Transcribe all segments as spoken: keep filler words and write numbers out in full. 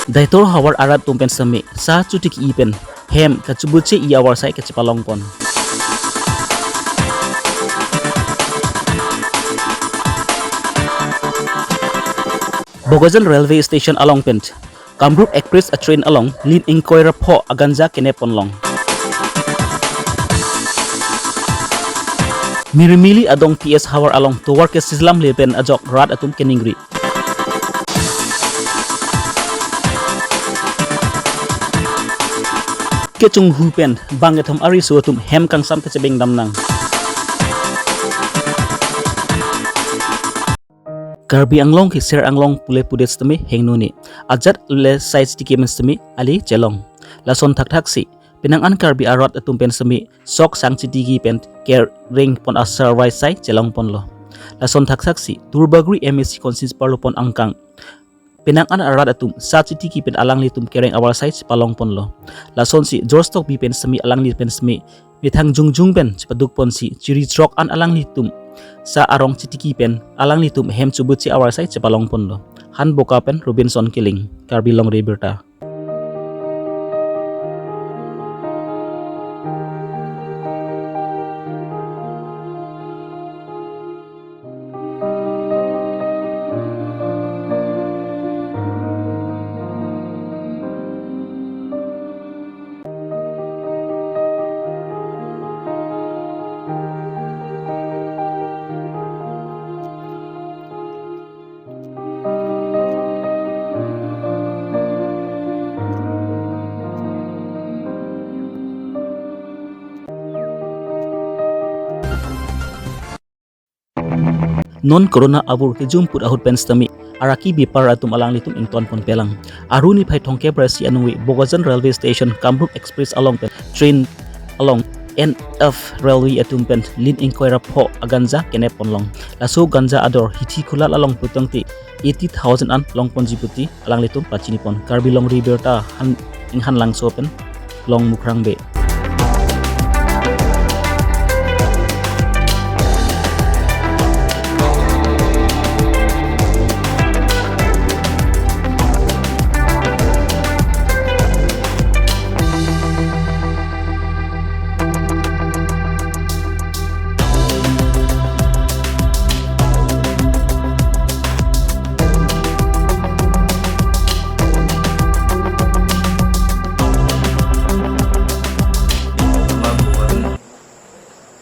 Deitor havar arat atum pen sitame sa chotiki pen hem kachobutche-i avarsai kachepalongpon. Bokajan Railway Station along pen Kamrup Express a train along lin ingkoi ra pho a ganja kenep ponlong. Mirmili adong P S havar along tovar kesilam le pen ajok rat atum keningri. Kechunghu pen bang kethom ariso atum hem kangsam kachebeng damnang. Karbi Anglong ke ser anglong pule pudet sitame hingno ne. Ajat le sai chotiki pen sitame ali chelong. Lason thakthaksi penang an Karbi arat atum pen sitame sok sang chotiki pen kereng pon asarvai sai chelongponlo. Lason thakthaksi Duarbagori M A C constituency arlo pon angkang penang an arat atum sa chotiki pen alanglitum kereng avarsai chepalongponlo. Lasonsi George Tokbi pen sitame alangli pen sitame methang jongjong pen chepadukponsi chiri throk an alanglitum sa arong chotiki pen alanglitum hem chobutche avarsai chepalongponlo. Hanboka pen Robinson Killing, Karbi Longri Abirta. Non corona abur kejum put ahut pen sitame araki bepar atum alanglitum ingtonpon pelang. Aru niphai thomkep ra isi aningve Bokajan Railway Station Kamrup Express along pen train along N F Railway atum pen lin ingkoi ra pho a ganja kenep ponlong. Laso ganja ador hithi khulal along putangte eighty thousand an longponji puti alanglitum pachinipon. Karbi Longri Abirta han inghan langso pen Longmukrangbe.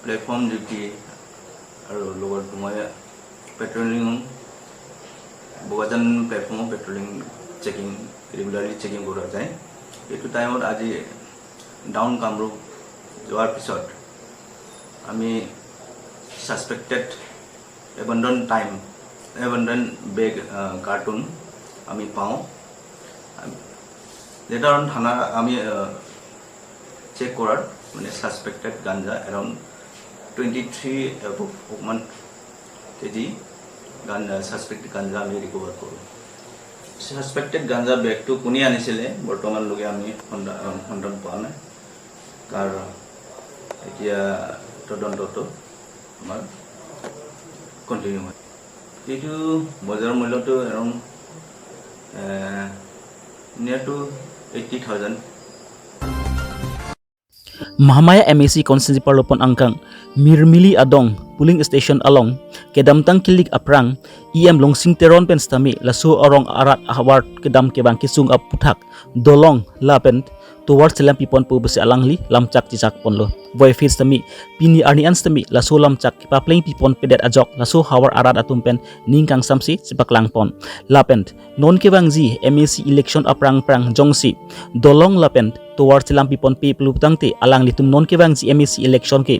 Platform duty আৰু লগতে মই পেট্ৰলিং, বোকাজান প্লেটফৰ্মত patrolling checking regularly checking কৰা যায়। এইটো টাইমত আজি ডাউন কামৰূপ যোৱাৰ পিছত আমি ছাছপেক্টেড এবেণ্ডন টাইম, এবেণ্ডন বেগ, আহ, কাৰ্টুন আমি পাওঁ। লেটাৰ অন থানা আমি, আহ, চেক কৰাত মানে ছাছপেক্টেড গাঞ্জা এৰাউণ্ড টুৱেণ্টি থ্ৰী অকমান কেজি গাঞ্জা, ছাছপেক্টেড গাঞ্জা আমি ৰিকভাৰ কৰোঁ। ছাছপেক্টেড গাঞ্জা বেগটো কোনে আনিছিলে বৰ্তমানলৈকে আমি সন্ধান, সন্ধান পোৱা নাই। কাৰণ এতিয়া তদন্তটো আমাৰ কণ্টিনিউ হয়। এইটো বজাৰ মূল্যটো এৰাউণ্ড, এ, near to eighty thousand. Mahamaya M A C constituency arlo pon angkang Mirmili adong polling station along kedamtang kilik aphrang E M Longsing Teron pen sitame laso arong arat havar kedam kevang kesung aputhak dolong lapen tovar chelam piponpo pusi alangli lamchak chechakponlo. Voiphit sitame pini arni an sitame laso lamchak kepapleng piponpedet ajok laso havar arat atum pen ning kangsamsi chepaklangpon. Lapen non kevangji M A C election aphrang phrang jongsi dolong lapen tovar chelam piponpe pulo tangte alanglitum non kevangji M A C election ke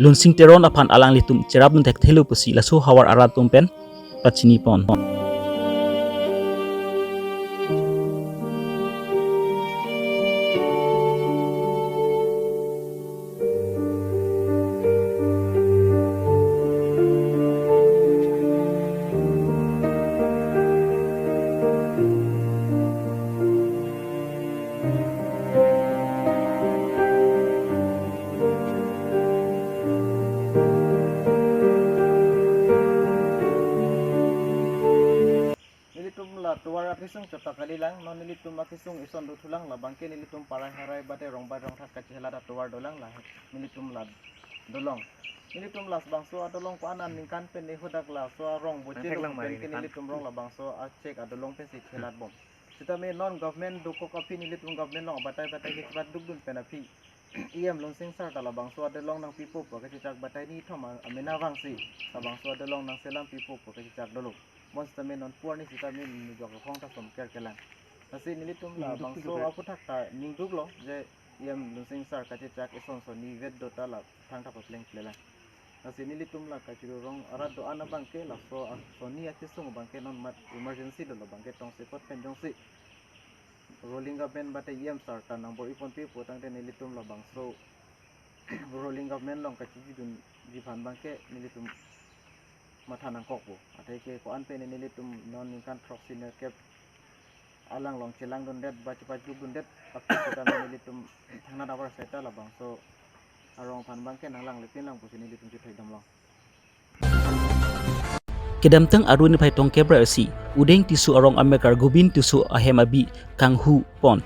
Longsing Teron aphan alanglitum cherapdun thekthelo pusi laso havar arat atum pen pachinipon. Atovar akesung chot ta kalilang, non nelitum akesung eson dothulang, labangke nelitum parai harai bate rong bai rong thak kachelat atovar dolang, la nelitum la dolong. Nelitum labangso adolong ko-an aningkan pen ne hadak laso arong boche Nang thek lang pen mari ke ningkan. Nelitum rong labangso achek adolong pensi chelat bom. Sitame non government dokok aphi nelitum government along batai batai ke chebat dukdun pen aphi E M Lunsing sir ta labangso adolong nangpipo pu kachechak batai ni thom a-, amena vangsi labangso adolong nangselam pipo pu kachechak dolo. Bonsitame non pu arni sitame nujok rohong ta som ker kelang. Lasi nelitum labangso aphuthak ta ningduklo je E M Lunsing sir kachechak eson sonni vet do ta la thangta papleng plelang. Lasi nelitum la kachuru rong arat do-an abangke laso a-, sonni akesung abangke non mat emergency dolo abangke tongsekot pen jongsi rolling government bate E M sir ta nang bor-i ponpe pu tangte nelitum labangso rolling government along kachijidunji aphan abangke nelitum matha nangkokpo. Atheke ko-an pen nelitum non ningkan throksi nerkep alang along chelangdundet ba chepat dukdundet aphi sitame nelitum thangnat avar seta labangso arong aphan abangke nanglang lepin lang pusi nelitum chethek damlong. Kedamtang Arni phai throngkep ra isi, Udeng Tisso arong amekar Gobin Tisso ahem abi kanghu pon.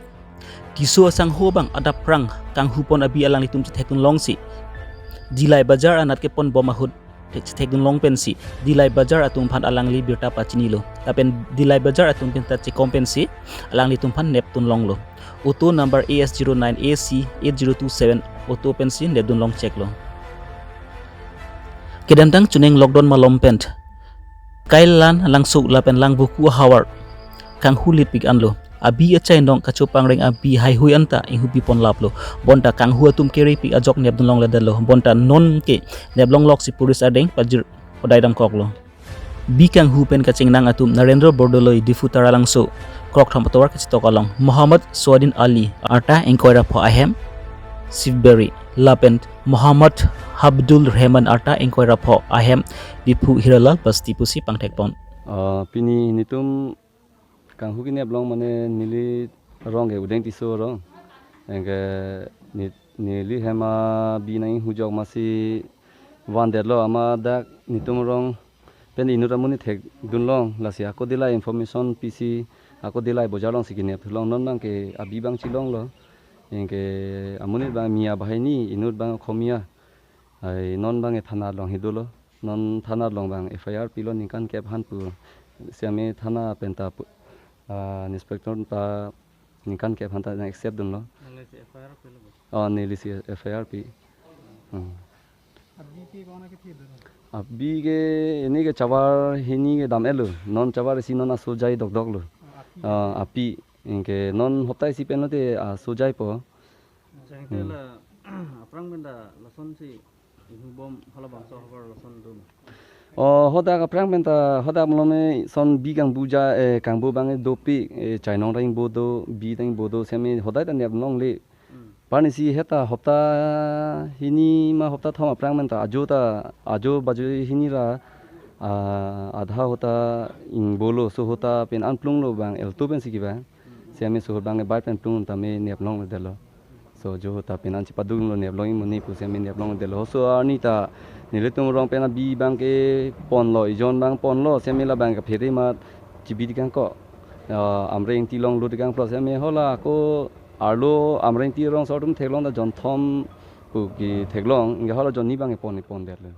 Tisso asangho abang adap phrang kanghu pon abi alanglitum chethekdun longsi Dillai Bazar anat kepon bom ahut chethekdun long pensi Dillai Bazar atum aphan alangli birta pachinilo. Lapen Dillai Bazar atum pen ta chekom pensi alanglitum aphan nepdun longlo. Auto number A S zero nine A C eight zero two seven auto pensi nepdun long cheklo. Kedamtang chuning lockdown malom pen Kailan Langso lapen Langvoku ahavar kanghu lipik anlo. Abi achainong kachopangreng abi haihui anta inghupi pon laplo. Bonta kanghu atum kerepik ajok nepdun longledetlo. Bonta non ke neplong loksi police adeng pajir hodai damkoklo. Bi kanghu pen kachingnang atum Narendra Bordoloi Diphu Taralangso, krokthom atovar kachetok along, Mohammad Suadin Ali arta ingkoi ra pho ahem Siberi, lapen Mohammad Habdul Rehman arta ingkoi ra pho ahem Diphu Hiralal Basti pusi pangthek pon. Ah, pini nelitum kanghu kenep long mane neli rong ke Udeng Tisso arong. Anke ne-, neli hem abi nanghu jok masi vandetlo, amat dak nelitum rong pen inut amonit thekdun long, lasi ako Dillai information pisi ako Dillai Bazar alongsi kenep long, non abangke abi abang chelonglo. Anke amonit abang Mia Bahini, inut abang Khomia. Ai non abangke thana along hidolo. Non thana along abang F I R pilo ningkan kep aphan pu. Siame thana pen ta pu-, ah, inspector ta ningkan kep aphan ta nang accept dunlo. Nangli si F I R pilo bo? Oh, neli si F I R pi. Hmm. Abi ke kona ke thil dolo? Abi ke ini ke chavar hini ke dam-etlo. Non chavar isi non asojai dokdoklo. Oh, api. Ah, api. Anke non hopta isi pen lote asojaipo. Jangte Hmm. la aphrang pen ta lasonsi inghubom halabangso havar lason dum. Oh, hadak aphrang pen ta, hadak malom eson bi kangbu ja, eh, kangbu abang dopik, eh, chainong ta ingbo do, bi ta ingbo do, siame hodai ta nep longle. Hmm. Parnisi heta hopta hini ma hopta thom aphrang pen ta ajo ta, ajo bajo hini ra, ah, adha hota ingbolo, laso hota pen an plunglo abang alto pensi kevang. Siame laso ahut abang bike pen plung tame nep longledetlo. Laso ajo hota pen an chepadunlo nep long imuni pu siame nep longledetlo. Laso arni ta nelitum rong pen abi abangke ponlo, ejon abang ponlo, siame labang kaphere amat chibi dikangkok. Ah, Amreng Ingti along lut dikangkok, siame hala ako arlo Amreng Ingti arong so atum theklong ta jon thom pu ketheklong, anke hala jon hini abang pon, pondetlo.